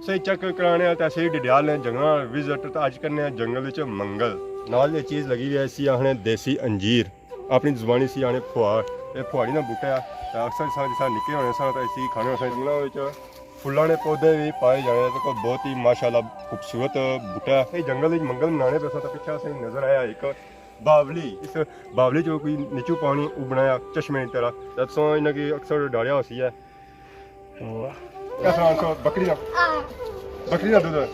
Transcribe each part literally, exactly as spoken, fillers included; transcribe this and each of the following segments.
تے چیک کرانے آ تحصیل ڈڈیال نے جنگلاں وزٹ، تے اج کرنے آ جنگل وچ منگل۔ نال یہ چیز لگی ہوئی ہے، اسی آخنے دیسی انجیر، اپنی زبانی اسی آخنے پھواڑ۔ یہ پھواڑی نا بوٹا ہے، تے اکثر اساں جسا نکے ہونے ساں تے اسی کھانے ہونے ساں۔ جنگلاں وچ پھلاں نے پودے بھی پائے جانے تے کوئی بہت ہی ماشاءاللہ خوبصورت بوٹا ہے۔ یہ جنگل وچ منگل منانے پہ ساں تے پچھا اساں نظر آیا ایک باولی۔ اس باولی چوں کوئی نیچو پانی ابنا آ چشمے نی طرح۔ تے تساں انہاں کی اکثر ڈالیا ہوسی ہے۔ واہ۔ کیا سناؤ، سو بکری دا؟ بکری دا دودھ ہے۔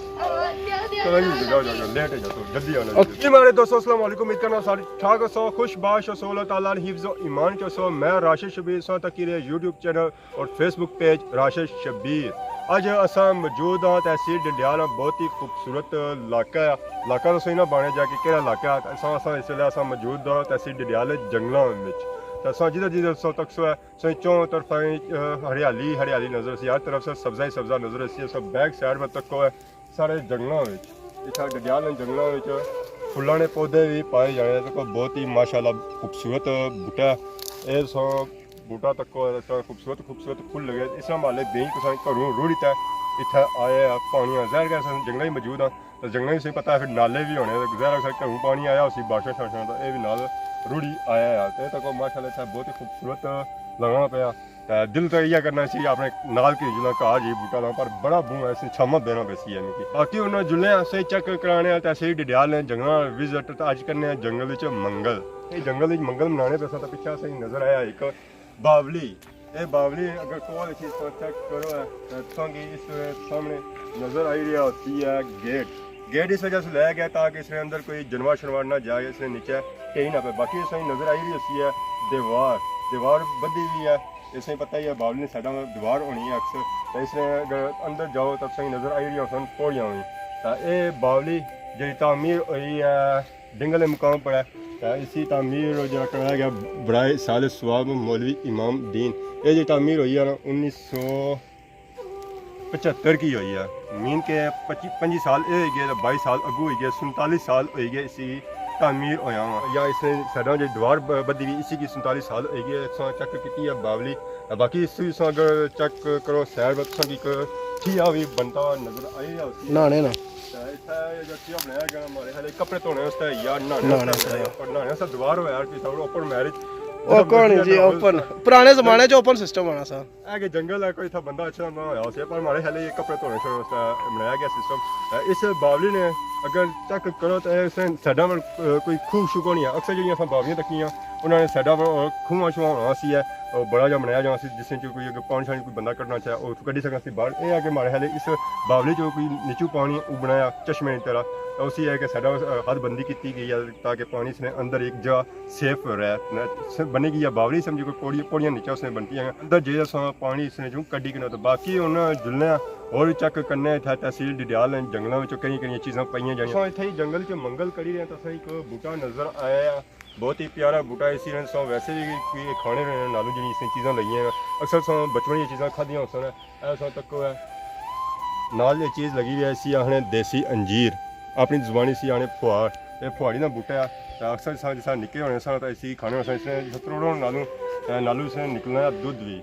چلو جی، جاؤ، جاؤ، جاؤ، لیٹ ہو جاؤ، جلدی آنا۔ اوکے، میرے دوستو، السلام علیکم۔ امید کرنا سارے ٹھاک ہوسو، خوش باش ہوسو، اللہ تعالیٰ نے حفظ و ایمان چ ہوسو۔ میں راشد شبیر، سو تکی رہے یوٹیوب چینل اور فیس بک پیج راشد شبیر۔ اج اساں موجود ہاں تحصیل ڈڈیال، بہت ہی خوبصورت علاقہ ہے۔ علاقہ تو سوئی نہ بانے جا کہ کہڑا علاقہ ہے۔ اساں، اساں اس ویلے اساں موجود ہاں تحصیل ڈڈیال جنگلاں وچ۔ تے اساں جدھر جدھر سو تک سو ہے، سو چوں طرفاں، آ، ہریالی، ہریالی نظر سی، ہر طرف سے سبزہ ہی سبزہ نظر سی۔ سو بیک سائیڈ پر تکو ہے، سارے جنگلاں وچ، اتھا ڈڈیال نے جنگلاں وچ پھلاں نے پودے بھی پائے جانے۔ تکو بہت ہی ماشاءاللہ خوبصورت بوٹا ہے۔ اے سو بوٹا تکو ہے، اس طرح خوبصورت خوبصورت پھول لگے۔ اس طرح محلے دیں کساں گھروں روڑی تے اتھا آئے آ پانی آ۔ ظاہر ہے اساں جنگلاں ہی موجود ہاں، تے جنگلاں ہی تساں پتہ ہے، پھر نالے بھی ہونے۔ ظاہر ہے اساں گھروں پانی آیا اسی بارشاں شارشاں دا، اے بھی نال روڑی آیا ہے۔ تے تکو ماشاءاللہ اتھا بہت ہی خوبصورت لگنا پیا۔ تے دل تو ایہا کرنا سی اپنے نال کہ جلاں گھر جی بوٹا لاں، پر بڑا بوں ہے، اس چھاواں بینا پیسی ہے مکی۔ باقی انہاں جلنے اسے چیک کرانے آ، تے اسے ڈڈیال نے جنگلاں وزٹ، تے اج کرنے آ جنگل وچ منگل۔ اے جنگل وچ منگل منانے پیساں، تے پچھے اسے نظر آیا ایک باولی۔ اے باولی اگر کول اچھی اس طرح چیک کرو ہے، تے تساں کی اس سامنے نظر آئی رہیا ہوسی ہے گیٹ۔ گیٹ اس وجہ سے لایا گیا تاکہ اس نے اندر کوئی جانور شنوار نہ جائے، اس نے نیچے کہیں نہ پے۔ باقی اس نے نظر آئی رہی ہوسی ہے دیوار، دیوار بدھی ہوئی ہے۔ اس نے پتہ ہی ہے باولی نے سائیڈاں دیوار ہونی ہے اکثر، تے اس نے اگر اندر جاؤ تو تساں کی نظر آئی رہی ہوسن پوڑیاں ہوئی۔ تے اے باولی جڑی تعمیر ہوئی ہے ڈنگل مقام پر ہے۔ تے اسی تعمیر جڑا کرایا گیا برائے ایصال ثواب مولوی امام دین۔ اے جڑی تعمیر ہوئی ہے نا انیس سو پچھتر کی ہوئی ہے، مین کے پچی، پنجی سال اے ہوئی گئے تے بائی سال اگو ہوئی گئے، سنتالیس سال ہوئی گئے اسی تعمیر ہویا ہوا۔ یا اس نے سائیڈاں جڑی دیوار ب-، بدھی ہوئی، اسی کی سنتالیس سال ہوئی گئے۔ اساں چیک کیتی ہے باولی، باقی اس سے اساں اگر چیک کرو سائیڈ پر تساں کی ایک ٹھیا بھی بنتا نظر آئی رہا ہوسی۔ نہانے نا۔ تے اتھا اے جو ٹھیا بنایا گیا مارے خیال کپڑے دھونے واسطے یا نہانے نہانے واسطے، واسطے۔ پر نہانے واسطے دیوار ہویا کہ سب اوپن میرج۔ او کون جی، اوپن۔ پرانے زمانے چ اوپن سسٹم ہونا سا۔ اے کہ جنگل ہے، کوئی اتھا بندہ اچھا نہ ہویا ہوسی، پر مارے خیال یہ کپڑے دھونے شونے واسطے بنایا گیا سسٹم۔ تے اس باولی نے اگر چیک کرو تے اس نے سائیڈاں پر، آ، کوئی کھوہ شوہ کونی ہے۔ اکثر جڑیاں اساں باولیاں تکیاں، انہاں نے سائیڈاں پر، آ، کھواں شواں ہونا سی ہے، او بڑا جا بنایا جانا سی، جس وچ کوئی اگر پانی شانی کوئی بندہ کڈنا چاہے، او اتھوں کڈی سکنا سی باہر۔ اے ہے کہ مارے خیال اس باولی چوں کوئی نیچو پانی ابنا آ چشمے نی طرح، تے اسی ہے کہ سائیڈاں، آ، حد بندی کیتی گئی ہے تاکہ پانی اس نے اندر ایک جا سیف رہ، نہ س-، بنی گئی ہے باولی سمجھی کوئی پوڑی-، پوڑیاں نیچے اس نے بنتی ہیں۔ اندر جے اساں پانی اس نے چوں کڈی کنا، تو باقی ہن جلنے آں اور چیک کرنے آں اتھا تحصیل ڈڈیال نے جنگلاں وچوں کہڑیاں کہڑیاں چیزاں پائیاں جانیاں۔ اساں اتھے ہی جنگل چ منگل کری رہے ہیں، تو اساں ایک بوٹا نظر آیا ہے، بہت ہی پیارا بوٹا ہے۔ اسی نے اساں ویسے بھی کوئی کھانے رہنے نالوں جڑی اس نے چیزاں لگیاں ہیں، اکثر اساں بچپن یہ چیزاں کھادیاں ہوسن۔ اے اساں تکو ہے۔ نال یہ چیز لگی ہوئی ہے، اسی آخنے دیسی انجیر، اپنی زبانی اسی آخنے پھواڑ۔ یہ پھواڑی نا بوٹا ہے۔ تے اکثر اساں جسا نکے ہونے ساں تے اسی کھانے ہونے ساں، اس نے جسا تروڑو نالوں، تے نالوں اس نے نکلنا ہے دودھ بھی۔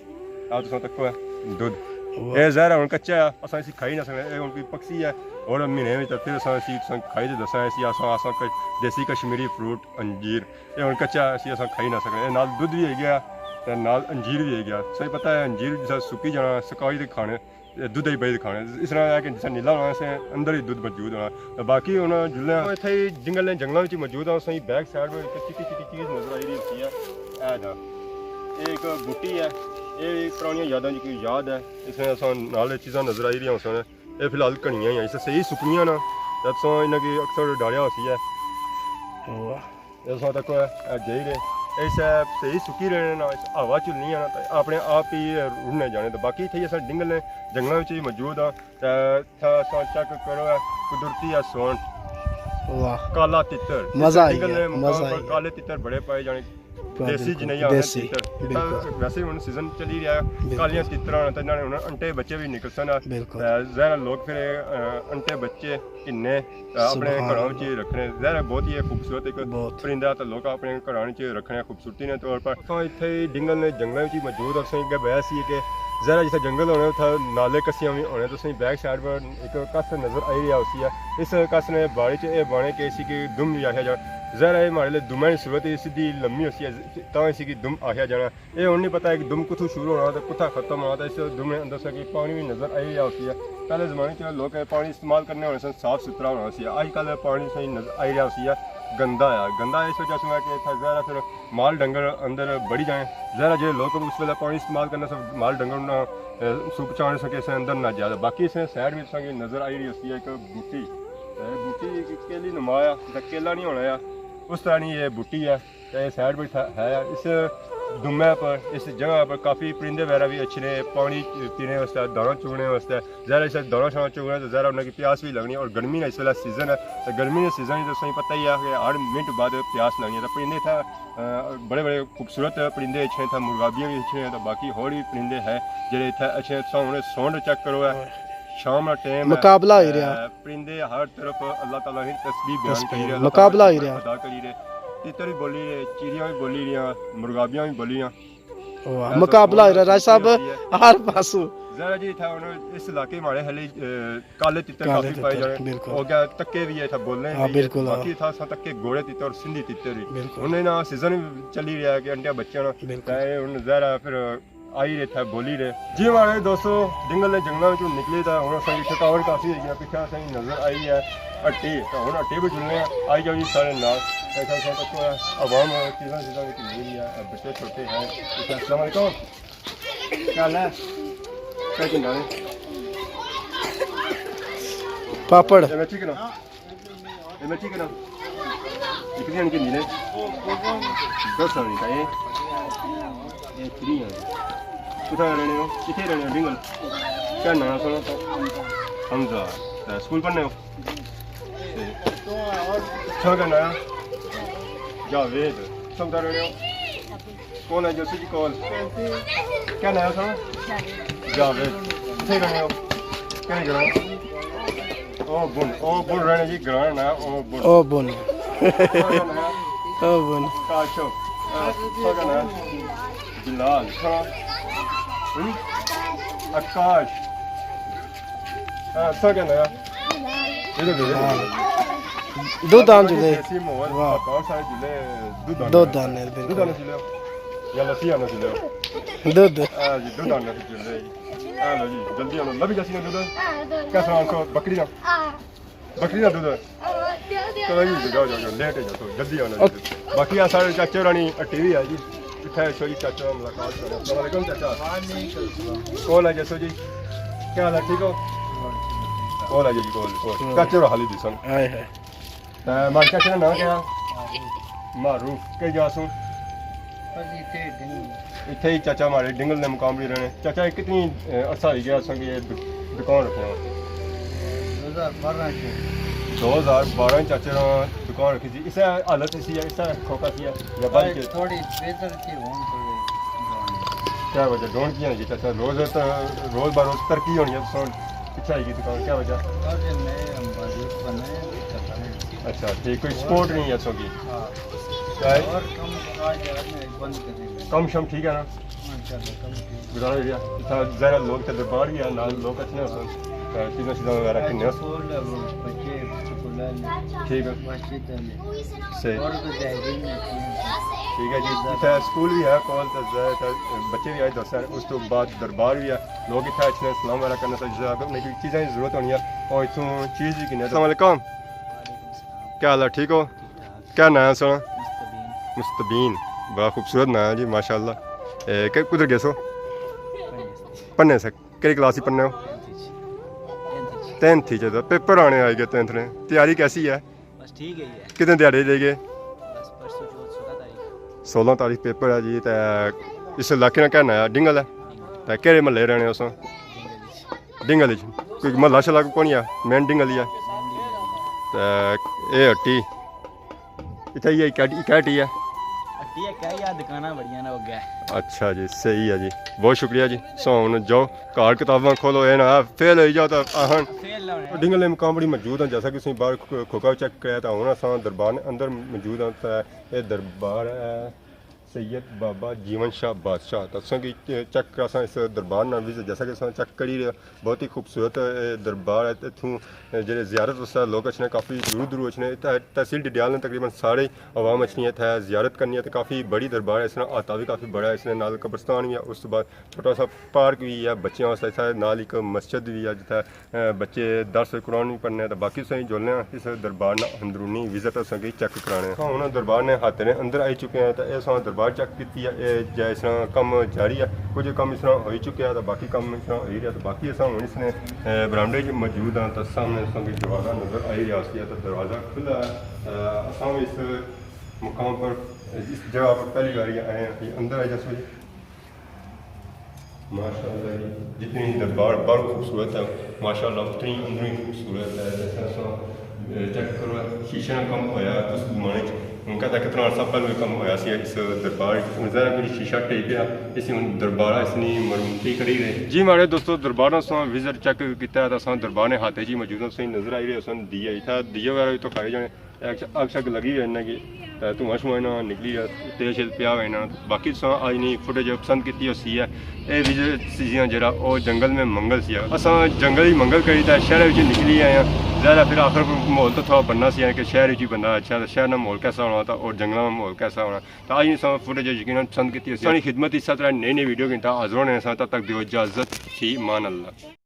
آ تساں تکو ہے دودھ۔ واہ۔ یہ ظاہر ہے ہن کچا ہے، اساں اسی کھائی نہ سکنے، یہ ہن کوئی پکسی ہے۔ اور مہینے وچ تے پھر اساں اسی تساں کھائی تے دساں، اسی اساں، اساں ک-، دیسی کشمیری فروٹ انجیر۔ یہ ہن کچا ہے، اسی اساں کھائی نہ سکنے۔ یہ نال دودھ بھی ہوئی گیا، تے نال انجیر بھی ہوئی گیا۔ ساں پتہ ہے انجیر جسا سکی جانا، سکائی تے کھانے۔ دودھ ہی پائی کھانے۔ اس طرح ہے کہ جسے نیلا ہونا، اسے اندر ہی دودھ موجود ہونا۔ تے باقی ہن جلنے آں۔ اتھے ہی جنگل نے، جنگلاں وچ موجود ہاں، اساں کی بیک سائیڈ پر ایک چٹی چٹی چیز نظر آئی رہی ہوسی ہے۔ اے دا۔ اے ایک بوٹی ہے۔ اے پرانیاں یاداں دی کوئی یاد ہے۔ اس نے اساں نال اے چیزاں نظر آئی رہیاں ہوسن۔ اے فی الحال گھنیاں ہی ہیں۔ اسے صحیح سکنیاں نا۔ تے اساں انہاں کی اکثر ڈالیا ہوسی ہے۔ واہ۔ اساں تک اے جائی رہے، اس صحیح سکی رہنے نا، اس ہوا چلنی ہے نا، تے اپنے آپ ہی رڑنے جانے۔ تے باقی اتھے اساں ڈنگل نے جنگلاں وچ ہی موجود ہاں، تے اتھا اساں چیک کرو ہے قدرتی ہے سونٹ۔ واہ۔ کالا تتر۔ مزہ آئی ڈنگل گیا، نے مقام مزہ پر آئی گیا۔ کالے تتر بڑے پائے جانے۔ واہ، دیسی بالکل، جنہیں آخنے دیسی، تتر۔ بالکل۔ ویسے ہن سیزن چلی رہیا ہے، بالکل۔ کالیاں تتراں تے انہاں نے ہن انٹے بچے بھی نکلسن۔ بالکل۔ تے ظاہر ہے لوگ پھر، اے، انٹے بچے کنے، آ، اپنے سبحان گھراں وچ اللہ۔ رکھنے، ظاہر ہے بہت ہی ایک خوبصورت ایک بہت۔ پرندہ تے لوک اپنے گھراں وچ رکھنے خوبصورتی نے طور پر۔ اساں اتھے ہی ڈنگل نے جنگلاں وچ ہی موجود ہاں، اساں اگے بہیا سی کہ ظاہر ہے جتھے جنگل ہونے، اتھے نالے کسیاں وی ہونے۔ تساں بیک سائیڈ پر ایک کس نظر آئی رہیا ہوسی ہے۔ اس کس نے بارے چ اے بانے کہ اسی کی دم وی آخیا جانا۔ ظاہر ہے، اے ماڑے لے دماں نی صورت ہی سیدھی لمبی ہوسی ہے، تاں اسی کی دم آخیا جانا۔ اے ہن نہیں پتہ کہ دم کتھوں شروع ہونا تے کتھا ختم ہونا، تے اس دم نے اندر سا کی پانی وی نظر آئی رہیا ہوسی ہے۔ پہلے زمانے چ لوک اے پانی استعمال کرنے ہونے سن، صاف ستھرا ہونا سی۔ اج کل پانی صحیح نظر آئی رہیا ہوسی ہے، گندا ہے۔ گندا اس وجہ سے ہے کہ اتھا ظاہر ہے پھر مال ڈنگر اندر بڑی جائیں۔ ظاہر ہے جہڑے لوک اس ویلے پانی استعمال کرنے سن، مال ڈنگر انہاں، اے، سو پہچان سکے اسے اندر نہ جائے۔ باقی اسے سائیڈ وچ تساں کی نظر آئی رہی ہوسی ہے ایک بوٹی۔ اے بوٹی کی کیلی نما ہے، جیسا کیلا نہیں ہونا ہے، اس طرح نہیں، یہ بوٹی ہے۔ تے سائیڈ پر تھا-، ہے، اس دمے پر، اس جگہ پر کافی پرندے وغیرہ بھی اچھنے پانی پینے واسطے، دانا چگنے واسطے۔ ظاہر ہے، اس دانا شانا چگنے تو ظاہر ہے انہاں کی پیاس بھی لگنی، اور گرمی نا اس ویلے سیزن ہے، تو گرمی نے سیزن ہی تو تساں پتہ ہی ہے کہ ہر منٹ بعد پیاس لگنی ہے۔ تو پرندے تھا، آ، بڑے بڑے خوبصورت پرندے اچھنے تھا، مرغابیاں بھی اچھنے، تو باقی ہور بھی پرندے ہے جڑے اتھے اچھنے۔ تساں ہن ساؤنڈ چیک کرو ہے، شام نا ٹائم ہے، مقابلہ ہوئی رہیا۔ آ، پرندے ہر طرف اللہ تعالیٰ ہی تسبیح بیان تسبیح، کری رہے، اللہ مقابلہ تعالیٰ ہی شکر رہیا۔ ادا کری رہے۔ تتر ہی بولی رہے، چڑیاں بھی بولی رہیاں، مرغابیاں بھی بولیاں۔ واہ، ایسا مقابلہ ہی رہیا، راج صاحب، ہوتی ہے۔ ہر پاسوں۔ ذرا جی اتھا ہن اس علاقے ماڑے ہلے، اے، کالے تتر کالے کافی پائے تتر، جانے۔ بالکل۔ او کیا تکے بھی ہے، اتھا بولنے ہاں، بھی ہے۔ بالکل، ہاں۔ باقی اتھا اساں تکے گھوڑے تتر اور سندھی تتر بھی۔ بالکل۔ ہن انہاں سیزن چلی رہیا کہ انڈیاں بچیاں نا۔ بالکل۔ تے ہن ذرا پھر آئی رہے تھے، بولی رہے۔ جی ماڑے دوستو، ڈنگل نے جنگلاں وچوں نکلے تاں ہن اساں کی تھکاوٹ کافی ہوئی ہے، پچھے اساں کی نظر آئی ہے ہٹی، تاں ہن ہٹی وچ جلنے آں۔ آئی جاؤ جی سارے نال۔ ایسا ایسا تک عوام چیزاں چیزاں کی گھنی ہوئی ہے، بچے چھوٹے ہیں۔ السلام علیکم۔ کیا حال ہے؟ کیا گھننا نے؟ پاپڑ۔ اے میں چکن۔ اے میں ٹھیک ہے نا؟ اک دیاں کتنی نے؟ دس آنی تھا اے۔ اے تھری آنی۔ کتھا رہنے ہو؟ کتھے رہنے ہو؟ ڈنگل۔ کیا ناں سنا؟ حمزہ۔ تے سکول پڑھنے ہو؟ تے تھوڑا کیا ناں؟ جاوید۔ سب کتھا رہنے ہو؟ کون ہے جوسی جی کون؟ کیا ناں ہے سا؟ جاوید۔ کتھے رہنے ہو؟ کہڑے گراں؟ او بن، او بن رہنے جی، گراں نا او بن۔ او بن۔ او بن۔ کاشف۔ آ، تھوڑا ناں ہے؟ بلال۔ تھوڑا۔ ہم؟ آکاش۔ ہاں، تھوڑا ناں ہے؟ ادھر دے دے۔ دودھ آن جلے۔ دیسی ماحول، واہ۔ پاکستان سارے جلے دودھ آن۔ دودھ آن ہے، بالکل۔ دودھ آن جلے۔ یا لسی آن جلے۔ دودھ۔ آ جی، دودھ آن جلے۔ آ لو جی، جلدی آ لو۔ لبھی جاسی نا دودھ۔ کیا سلام کو بکری نا؟ بکری نا دودھ۔ چلو جی، جاؤ، جاؤ، جاؤ، لیٹ ہے جاؤ، جلدی آنا جی۔ باقی آ سارے چاچے ہورانی ٹی وی ہے جی۔ اتھے اچھو جی چاچا ملاقات کرو۔ السلام علیکم چاچا۔ وعلیکم السلام۔ کون ہے جسو جی؟ کیا حال ہے، ٹھیک ہو؟ کون ہے جی، کون، کون؟ چاچے ہور حالی دسن۔ ہائے ہائے۔ تے ماڑے چاچے نا ناں کیا؟ معروف۔ کئی جا سوں؟ اتھے ہی چاچا ماڑے ڈنگل نے مقام بھی رہنے۔ چاچا، اے کتنی، اے، عرصہ ہوئی گیا اساں کی اے د-، دکان رکھیا؟ دو ہزار بارہ چ۔ دو ہزار بارہ چ چاچے نا دکان رکھی سی۔ اسے حالت سی، اسے کھوکھا سی یا بند کے؟ تھوڑی بہتر تھی ہن تھوڑے۔ کیا وجہ؟ ڈون کیا ہے چاچا؟ روز تو، روز بروز ترقی ہونی ہے، سن پچھے آئی گئی دکان، کیا وجہ؟ اچھا، ٹھیک، کوئی سپورٹ نہیں ہے اساں کی؟ کم شم ٹھیک ہے نا؟ گزارا ایریا۔ اتھا ظاہر ہے لوگ تے دربار بھی ہے، نال لوگ اچھنے ہوسن۔ تے چیزاں شیزاں وغیرہ کھنے ہوسن۔ ٹھیک ہے۔ صحیح۔ ٹھیک ہے جی۔ اتھا سکول بھی ہے کول، تے ظاہر ہے بچے بھی آئے دوست ہیں۔ اس تو بعد دربار بھی ہے۔ لوگ اتھا اچھنے، سلام وغیرہ کرنے، جزاک اللہ، انہیں کی چیزاں کی ضرورت ہونی ہے۔ اور اتھوں چیز بھی کھنے۔ السلام علیکم۔ کیا حال ہے؟ ٹھیک ہو؟ کیا ناں ہے سنا؟ مستبین۔ مستبین، بڑا خوبصورت ناں ہے جی، ماشاءاللہ۔ اے، کہ-، کدھر گئے سو؟ پڑھنے۔ پڑھنے سے؟ کہڑی کلاس ہی پڑھنے ہو؟ ٹینتھ ہی۔ ٹینتھ ہی چ تو پیپر آنے آئے گئے ٹینتھ نے، تیاری کیسی ہے؟ بس ٹھیک ہے جی۔ کتنے دیہاڑے رہ گئے؟ بس پرسوں چوتھ سولہ تاریخ۔ سولہ تاریخ پیپر ہے جی، تے اس علاقے نا کیا ناں ہے؟ ڈنگل ہے۔ ڈنگل۔ تے کہڑے محلے رہنے ہو سو؟ ڈنگل وچ۔ ڈنگل وچ۔ کوئی محلہ شلہ کوئی نہیں ہے، مین ڈنگل ہی ہے۔ تے اے ہٹی۔ اتھے یہ اکیڈ-، اکیڈی ہے؟ ہٹی ہے، کیا یار دکاناں بڑیاں نے اگے۔ اچھا جی، صحیح ہے جی۔ بہت شکریہ جی۔ سو ہن جاؤ، گھر کتاباں کھولو، اے نہ فیل ہوئی جاؤ تاں آہن۔ فیل نہ ہونے۔ ڈنگل نے مقام بڑی موجود ہیں، جیسا کہ تسیں باہر کھو-، کھوکا چیک کریا تھا، ہن اساں دربار نے اندر موجود ہیں، تے اے دربار ہے۔ سید بابا جیون شاہ بادشاہ۔ تو اساں کی چیک کراساں اس دربار نا وزٹ، جیسا کہ اساں چیک کری رہے، بہت ہی خوبصورت، اے، دربار ہے۔ اتھوں، اے، جڑے زیارت واسطے لوگ اچھنے، کافی دور دور اچھنے۔ اتھا تحصیل ڈڈیال نے تقریباً سارے عوام اچھنی ہے اتھا زیارت کرنی ہے۔ تے کافی بڑی دربار ہے، اس نا احاطہ بھی کافی بڑا ہے، اس نے نال قبرستان بھی ہے، اس تو بعد چھوٹا سا پارک بھی ہے، بچیاں واسطے اتھا نال ایک مسجد بھی ہے جتھے، اے، بچے درس قرآن بھی پڑھنے۔ تے باقی اساں جلنے آں اس دربار نا اندرونی وزٹ اساں کی چیک کرانے آں۔ ہن دربار نے احاطے نے اندر آئی چکے ہیں، تے اساں دربار چیک کیتی ہے، اے جے اس طرح کم جاری ہے، کچھ کم اس طرح ہوئی چکیا ہے، تے باقی کم اس طرح ہوئی رہیا، تے باقی اساں ہن اس نے، اے، برامڈے وچ موجود ہاں، تے سامنے اساں کی دروازہ نظر آئی رہیا سی، تے دروازہ کھلا ہے۔ اے، اساں بھی اس مقام پر، اس جگہ پر پہلی باری آئے ہیں۔ یہ اندر آئی جاسو جی۔ ماشاءاللہ جی، جتنی دربار باہروں خوبصورت ہے، ماشاءاللہ اتنی اندروں ہی خوبصورت ہے۔ جیسے اساں، اے، چیک کرو، شیشے نا کم ہویا ہے اس زمانے چ، ہن کہتا کتنا عرصہ پہلے کم ہویا سی اس دربار چ۔ ہن ظاہر ہے کوئی شیشہ ٹہی پیا، اس ہن دربار اس نی مرمتی کری رہے۔ جی ماڑے دوستو، دربار نا اساں وزٹ چیک کیتا ہے، تاں اساں دربار نے احاطے جی موجود ہاں، تساں نظر آئی رہے، اساں دیے اتھا دیے وغیرہ بھی تو کھائے جانے۔ اگ شگ لگی ہوئی انہاں کی، تے دھواں شواں انہاں نکلی ہے، تیل شیل پیا ہویا انہاں۔ باقی تساں اج نی فوٹیج پسند کیتی ہوسی ہے۔ اے وزٹ سیزن جڑا او جنگل میں منگل سی ہے۔ اساں جنگل ہی منگل کری تے شہر وچ نکلی آئے ہیں۔ ظاہر ہے پھر آخر ماحول تو تھوڑا بننا سی ہے کہ شہر وچ ہی بندہ اچھا، تے شہر نا ماحول کیسا ہونا تھا اور جنگلاں نا ماحول کیسا ہونا۔ تے اج تساں فوٹیج یقیناً پسند کیتی ہوسی۔ ساڑی خدمت اس طرح نئی نئی ویڈیو کے نال حاضر ہونے ساں، تب تک دیو اجازت، فی امان اللہ۔